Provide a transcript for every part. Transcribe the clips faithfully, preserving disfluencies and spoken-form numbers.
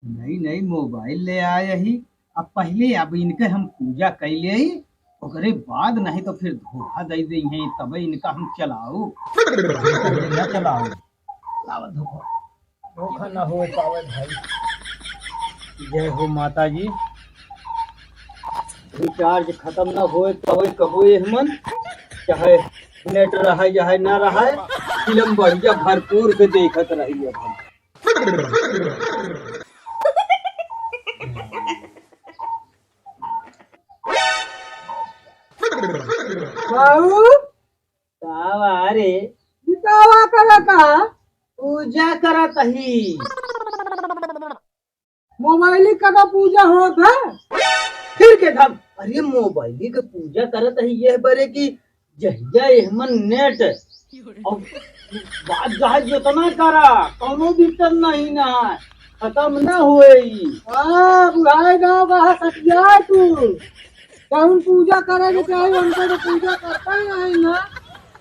नई नई मोबाइल ले आए ही। अब पहले अब इनके हम पूजा कर ले, ओकरे बाद नहीं तो फिर धोखा दे दे हैं, तबे इनका हम चलाओ। न चलाओ। लावा धोखा। धोखा ना हो पावे भाई। जय हो माता जी। रिचार्ज खत्म ना होए, कबे कबो ये हमन, चाहे नेट रहे चाहे ना रहे, फिल्म बढ़िया भरपूर से देखत रहिए हम। बाबू, का बा रे? ई का बा करत ह? पूजा करत ही। मोबाइल का, का पूजा होत है? फिर के धम, अरे मोबाइल के पूजा करत ही यह बरे की जहिया एहमन नेट और बात चाहे जितना करा, कौनो दिक्कत नहीं ना, खत्म ना होई। हाँ, बुढ़ाए गाँव का है सटिया तू। जौन पूजा करे के चाही, उनका तो पूजा करता ही नहीं ना।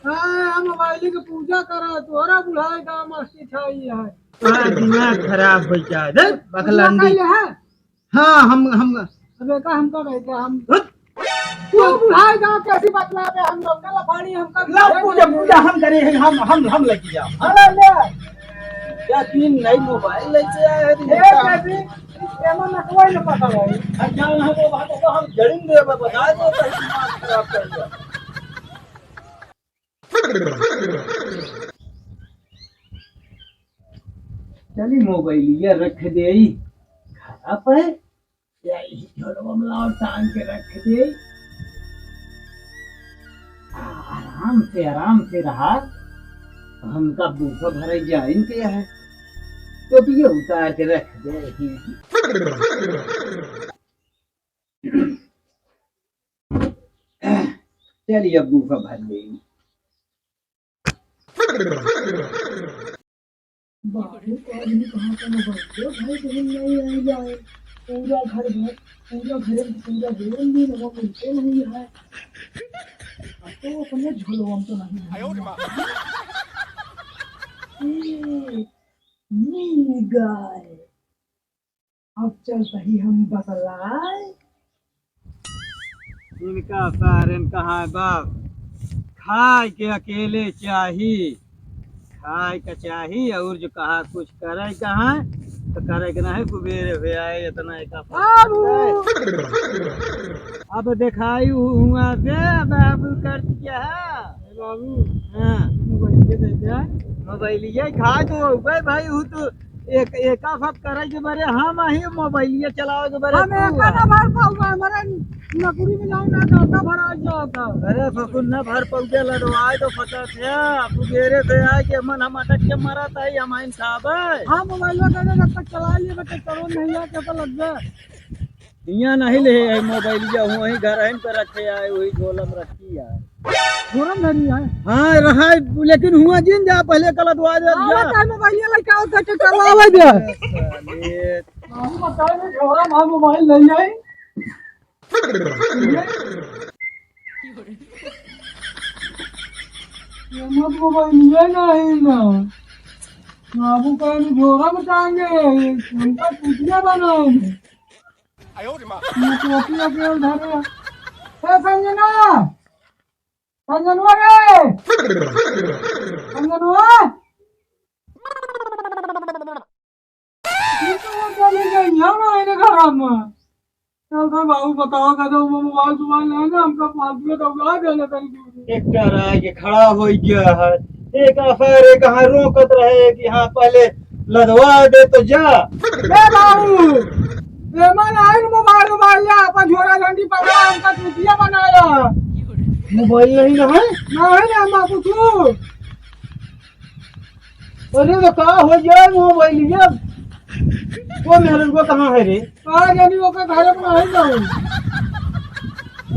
हाँ, हम मोबाइल के पूजा करा, तोहरा बुढ़ाए गाँव मस्ती छाई है। हाँ, दिमाग खराब हो जाए, देख, बकलंडी। पूजा कइले है? हाँ, हम, हम अबे का हमका कहे क्या हम हट! तू बुढ़ाए गाँव कैसी बतला दे हम लोग? चलो पानी हमका ला पूजा, पूजा हम करे हैं, हम, हम, हम लेके जाओ। अरे ले। क्या तीन नई मोबाइल लेके आए हैं, ए, इनका कैसी? एमा नटवाई न पता भाई। हम जान हम वो बात को हम जड़िन दे, बता दो, तो दिमाग खराब कर दिया। चली मोबाइलिया रख देई घरा पे, या ई झोलवा में लाओ टांग के रख देई। आ, आराम से, आराम से रहा। हमका बूफा भरे जाइन के है, टोपिया उतार के रख देई। चलिए, अब बूफा भर लेई। बाबू, का आदमी कहाँ का न बैठे, भाई बहन नहीं आई जाए। पूरा घर भर, पूरा घर में पूरा बेल भी लगा, मिलते नहीं है। अब तो अपने झोलवा में तो नहीं है। ए, मिल गए। अब चलत ही हम बतलाए। इनका सारेन कहाँ है बाप? खाए के अकेले चाही, खाए के चाही और जो कहा कुछ करे कहाँ, तो करे के नहीं, कुबेरे हुए आए, इतना एक बाबू! अब देखाई हु-, हुआ से, अब, अब कर दिया है। ए बाबू, हाँ। मोबाइल के दे दे। मोबाइल ये खा तो, बे भाई, हु तो एक, एका सब करे के बरे हम ही मोबाइलिया चलावे के बरे हम तू एका आ। ना भर पाऊंगा, हमारे नौकरी में जाऊं ना, तो आधा भरा जाता। अरे फकुन ना भर पाऊंगे, लड़वाए तो फटा थे, कुबेरे से आए के मन हम अटक के मरा था, हम आइन साहब है। हाँ, मोबाइल में दे दे, जब तक चला लिए, बच्चे करो नहीं आके तो लग जाए। हियाँ नहीं ले है मोबाइलिया, वहीं घर आइन पे रखे आए, वही झोला में रखी है। झोला में धरी है? हाँ, रहा है, लेकिन हुआ जिन जा, पहले कल दुआ जा, हाँ, जा। बता, मोबाइलिया लड़का और कटे चलावे दे। अरे साले। बाबू बताए, मैं झोला में मोबाइल ले जाए। ये मत मोबाइल ये नहीं ना। बाबू का झोला में टांगे, उनका चूतिया बनाएंगे। ये टोपी अकेल धरे। ए संजना, संजनवा रे, संजनवा। ये तो वो चली गई, यहाँ ना आए घर में। चल तो बाबू बताओ, का तो वो मोबाइल, मोबाइल है ना, हमका फालतू में तो उड़ा देले तनी दूर। एक डरा के खड़ा हो गया है। एक अफेरे कहाँ रोकत रहे कि हाँ, पहले लदवा दे तो जा। ए बाबू, एमन आइन मोबाइल, मोबाइल ले, अपन झोरा झंडी पकड़ा, हमका चूतिया बनाया। मोबाइल नहीं ना है? नहीं ना, हम कुछ। अरे तो का हो गया मोबाइलिया? वो मेहररुआ कहाँ है रे? का जानी ओकर घर पर नहीं जाऊँ।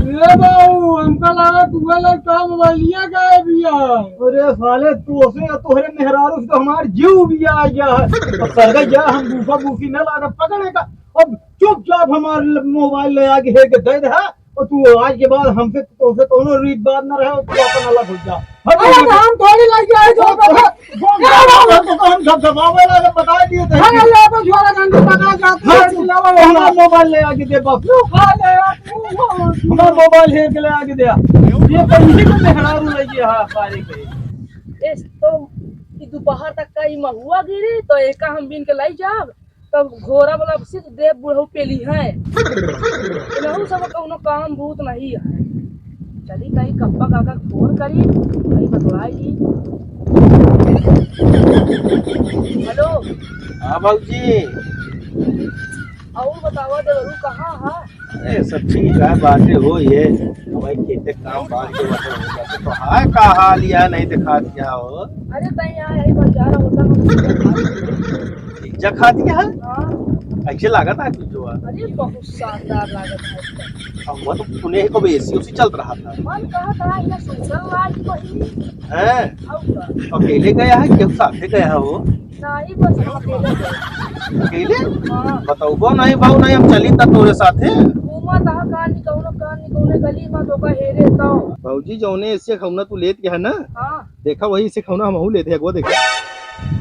ए बाबू, हमका लगा तू वाला का मोबाइलिया गायब बिया। अरे साले, तू उसे, तोहरे मेहरारू से तो हमार जीव भी आ गया है। अब सरगा जा, हम बूफा बूफी न लागा, पकड़े का। अब चुपचाप हमार ल-, मोबाइल ले आके हेर के दे दे, हाँ? और तू आज के बाद हमसे, तोसे कौनो रीत बात न रहे, और तू अपन अलग हो जा। हट, अरे, हट। तो हम थोड़ी लग जाए, जो हट, हट, हट, क्या बात है? तो हम धबधबावे वाला बता दिए थे। अरे, अल्लाह, अपन क्यों रे नंदू काका, का हाँ, तू चिल्लावा हमारा वाला? मोबाइल ले आके दे बाप। लो, खा ले यार, तू, हाँ। हमारा मोबाइल है के ले आके दे। ये तो यही तो मेहरारू लगी है, हाँ, सारे के। ए, तो ई दोपहर तक का ई महुआ गिरी, तो एका हम बीन के लाई जाब, तब घोड़ा वाला से देव बुढ़ऊ पेली है। इनहू सब कौनो काम भूत नहीं है। चली कहीं कप्पा काका के फोन करी, कहीं बतलाई दी। हेलो। हाँ भौजी। और बतावा देवरू, कहाँ है? अरे सब ठीक है, बातें हो ये। भाई खेते काम बांध के बस हो जाते तो है, का हाल यह नहीं दिखा दिया हो? अरे तई यहाँ यही बाजार होता है। पिज्जा खा दिया है? हाँ। कैसे लागत है पिज्जा? अरे बहुत शानदार लागत है इसका। अब वो तो पुणे को एसी उसी चलत रहा था। मन कहा था ये सुनसन लाज वही। हैं? और का? अकेले गया है कि साथे गया हो? नहीं, बस हम अकेले गए। अकेले? हाँ। बतौबो नहीं भाऊ, नहीं हम चली त तोरे साथे। घूमा तहा कहाँ निकौनो, कहाँ निकौने गली में धोखा हेरे तो। भौजी जौने एसी खौना तू लेत गया है ना? हाँ। देखा वही से खौना हमहू लेते हैं, वो देखा।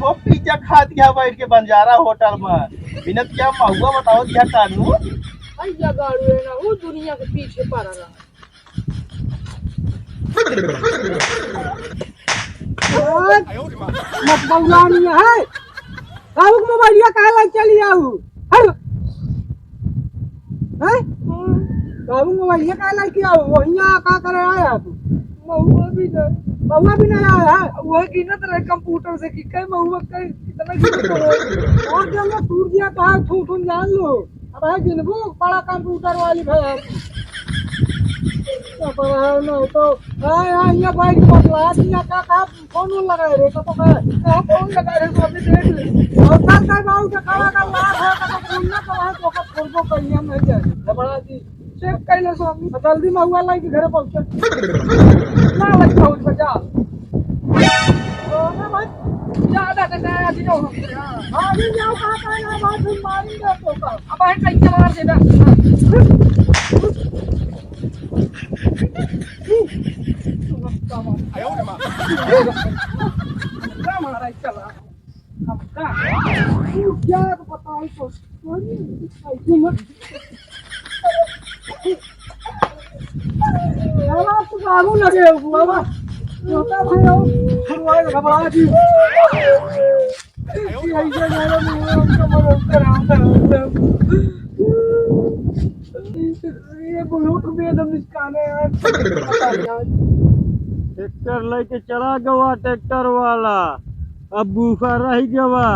वो पिज्जा खात गया बैठ के बंजारा होटल में। बिना क्या महुआ बताओ क्या कानून? भैया गाड़ू है ना, वो दुनिया के पीछे पड़ा रहा। मत बउलानी है। काऊ के मोबाइलिया काहे लाई चली आऊ? हट। हैं? काऊ के मोबाइलिया काहे लाई के आऊ? वहिया का करे आया तू? महुआ भी ना। महुआ भी ना आया है? वह गिनत रहे कंप्यूटर से कि कै महुआ कै कितना गिनत रहे। और जो मैं टूट गया तो है, थू थू जान लो। अब है गिनबो बड़ा कंप्यूटर वाली भाई। तो बड़ा है ना, तो हाँ, हाँ, यहाँ बैठ के बतला, यहाँ का, का फोन वोन लगा रहे, का तो का, का फोन लगा रहे, तो अभी देख ले। और सर साहब आओ, तो खड़ा कर ला, है, तो फोन ना करा, तो का फोन को कहीं हम नहीं जाए। बड़ा जी, चेक कर ले स्वामी, जल्दी महुआ लाई के घरे पहुँचे। ना लग पहुँच बजा। अरे भाई, ज्यादा डंडाया दियो हमसे, हाँ। भागी जाओ, काका, ना बात हम मारेंगे तो का। अब भाई, कैसे मार देना? क्या मारा है, चला। अब का? तू क्या बताई तो? बाबा, तू बाबू लगे हो, बाबा। छोटा भाई हो, घबरा, घबरा जी। ऐसे मेरे मुंह में उनका मदद करा। ये बहुत बेदम निष्काम है यार। ट्रैक्टर लेके चला गवा ट्रैक्टर वाला, अब बूफा रह गवा।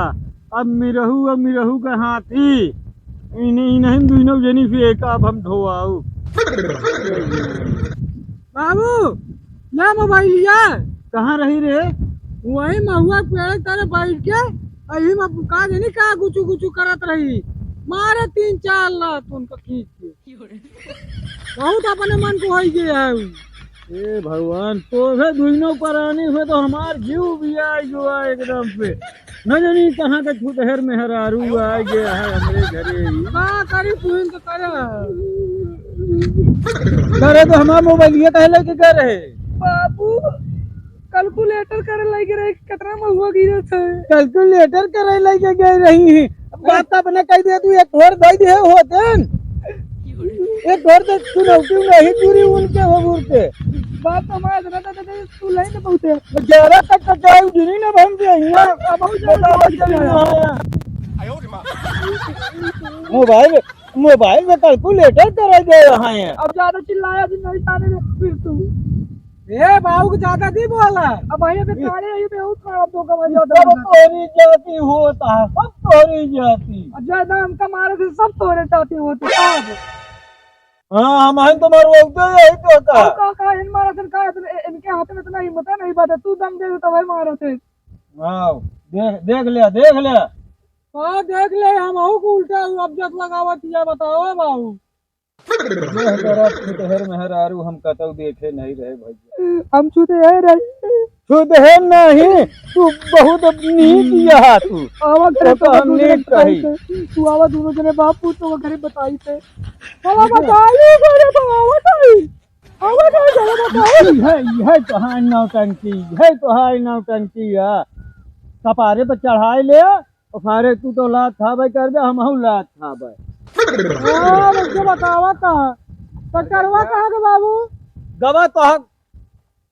अब मिरहू, अब मिरहू के हाथी, इन्हें, इन्हें दुइनों जनी से एक अब हम ढोआऊ। बाबू, ले मोबाइलिया। कहाँ रही रे? वही महुआ पेड़ तले बैठ के, अही में का जनी का गुचू गुचू करत रही। मारे तीन चार लात उनका खींच के। बहुत अपने मन को होई गया है उ। ए भगवान, तोहे दुइनों परानी हुए तो हमार जीव भी आ गया एकदम से। न जानी कहाँ के छुटहर मेहरारू आ गया है हमरे घरे ही। का करी तुहिन तो करे। करे तो हमार मोबाइलिया काहे लेके गए रहे? बाबू, कैलकुलेटर करे लगे रहे, कितना महुआ गिरत है। कैलकुलेटर करे लगे गए रही। बात तो अपने कह दे, तू एक ठोर दे दे होतन। एक ठोर तो चुनौती नहीं पूरी उनके हो उनके। बात तो मैं इतना तो, तो, तो तू लाइन में बहुत है। ग्यारह तक तो जाए उजनी ना बन जाए। अब बहुत ज्यादा बताओ बात चल रहा है। मोबाइल, मोबाइल में कैलकुलेटर करे गए रहे हैं। अब ज्यादा चिल्लाया भी नहीं ताने में फिर तू। ए, बाबू के ज्यादा नहीं बोला। अब भाई, अबे तारे यही पे उठ रहा, आप लोग का ज्यादा सब बोलना। तोरी जाति होता है, सब तोरी जाति। अब ज्यादा हमका मारे थे, सब तोरे जाति होते, सब। हाँ, हम हैं तुम्हारे लोग तो यही तो का। का, का, इन मारा थे, का, इतने, इनके हाथ में इतना हिम्मत है, नहीं बात है, तू दम दे दे, तब है मारा थे। हाँ, देख, देख ले, देख ले। हाँ, देख ले, हम आहू को उल्टा अब जब लगावत है, बताओ बाबू। यह तरह छुटहर मेहरारू हम कतौ देखे नहीं रहे भैया। हम छुटहर रहे। छुटहर नहीं, तू बहुत नीक यहा तू। आवा घरे तो तो हम दूनो जने नीक कही। बताई थे। तू आवा दूनो जने बाप पूत तो घरे बताई थे। चला बताई घरे तो आवा ताई। आवा ताई, चला बताई। यह, यह तो है नौटंकी, यह तो है नौटंकी है। कपारे पर चढ़ाई ले, ओ सारे, तू तो लात खाबे करबे, हमहू लात खाबे। हाँ, वैसे बतावा कहाँ? तो करवा कहाँ के बाबू? गवा तो हक,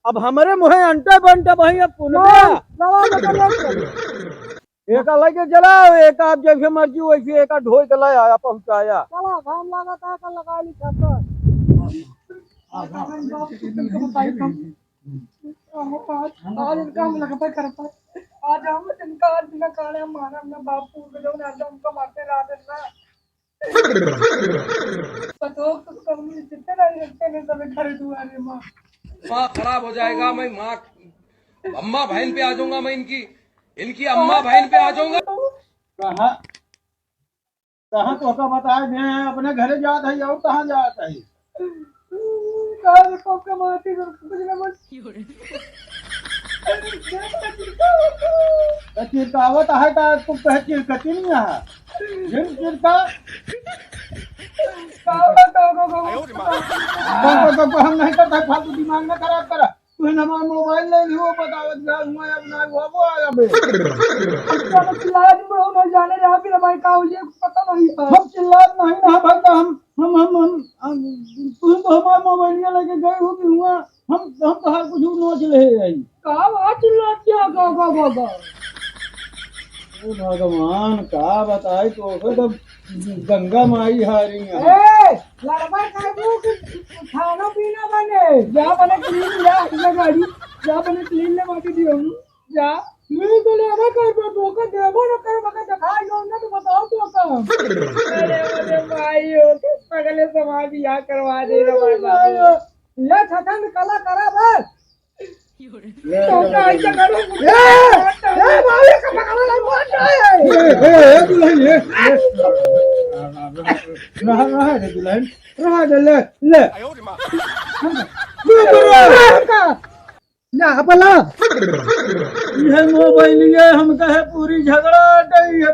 अब हमरे मुँहे अंटे बंटे वही अब पुनबे। गवा, गवा में करवा के। एका लेके चला, एका आप जैसे मर्जी वैसे एका ढोई के ले आया, पहुँचाया। चला, घाम लागत है, कल लगा ली छाता। आज, आज इनका हम लगता करता। आज हम इनका आज बिना काले हम मारा, अपना बाप को उनके जौन आज हमको मारते रहा देना। पतो तो कम जितने रहे रखते ने सब घर दुआरे माँ। माँ खराब हो जाएगा, मैं माँ अम्मा बहन पे आ जाऊंगा, मैं इनकी, इनकी अम्मा बहन पे आ जाऊंगा। कहाँ, कहाँ तोहका बताए दे, अपने घरे जात है और कहाँ जात है? काहे को कमाती में कुछ ना बस। तो चिरकावत है का, तू कहे चिरकती नहीं है। जिन चिरका। काका, काका, काका। काका, काका, हम नहीं करता, फालतू दिमाग ना खराब करा। तू हमार मोबाइल ले लियो, बतावत जा, हुआ अब ना हुआ, वो आया बे। अच्छा, तो चिल्लाया तुम लोग नहीं जाने रहा, फिर हमारे का हो जाए, पता नहीं है। हम चिल्लात नहीं ना भाई, तो हम, हम, हम, हम, हम, तू तो हमार मोबाइल लेके गए हो कि हुआ, हम, हम तो हर कुछ नोच ले आई। का बात चिल्लात क्या, गा, गा, गा, गा। ओ भगवान, का बताई तो, ओकर तो गंगा माई हारी है। ए, लड़बा करबू कि खाना पीना बने? जा बने क्लीन, जा, जा गाड़ी, जा बने क्लीन ले बाकी दियो। जा। क्लीन तो लेबे करबे, तो ओकर देबो न करबे, का दिखाई दो ना, तो बताओ तो का। अरे, अरे भाई, हो के पगले समाज बियाह करवा दे रे भाई बाबू। ये छछन कला करा बस। ले, तो ले, का ले। ऐसा करो? ए, ए, बाबू, का पकड़ा ला, मार जाए। ए, ए, ए, दुल्हन, ए, ए। रहा, रहा दे दुल्हन, रहा दे, ले, ले। ले, ले, ले। ना, अपना। ये मोबाइल, ये हम कहे पूरी झगड़ा गई है।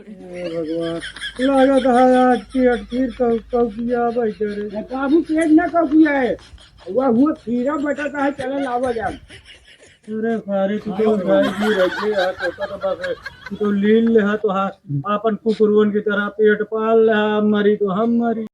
हे भगवान, लागत है आज पेट फिर कौ-, कौकिया बैठे रे। ये काबू पेट ना कौकिया है, वह हुआ खीरा बटाता है, चले लावा जाए। अरे सारे, तू तो उठाई भी रखे है, तो, तो, तो बस है, तू तो लील ले है, तो हाँ, आपन कुकुरवन की तरह पेट पाल ले है, मरी तो हम मरी।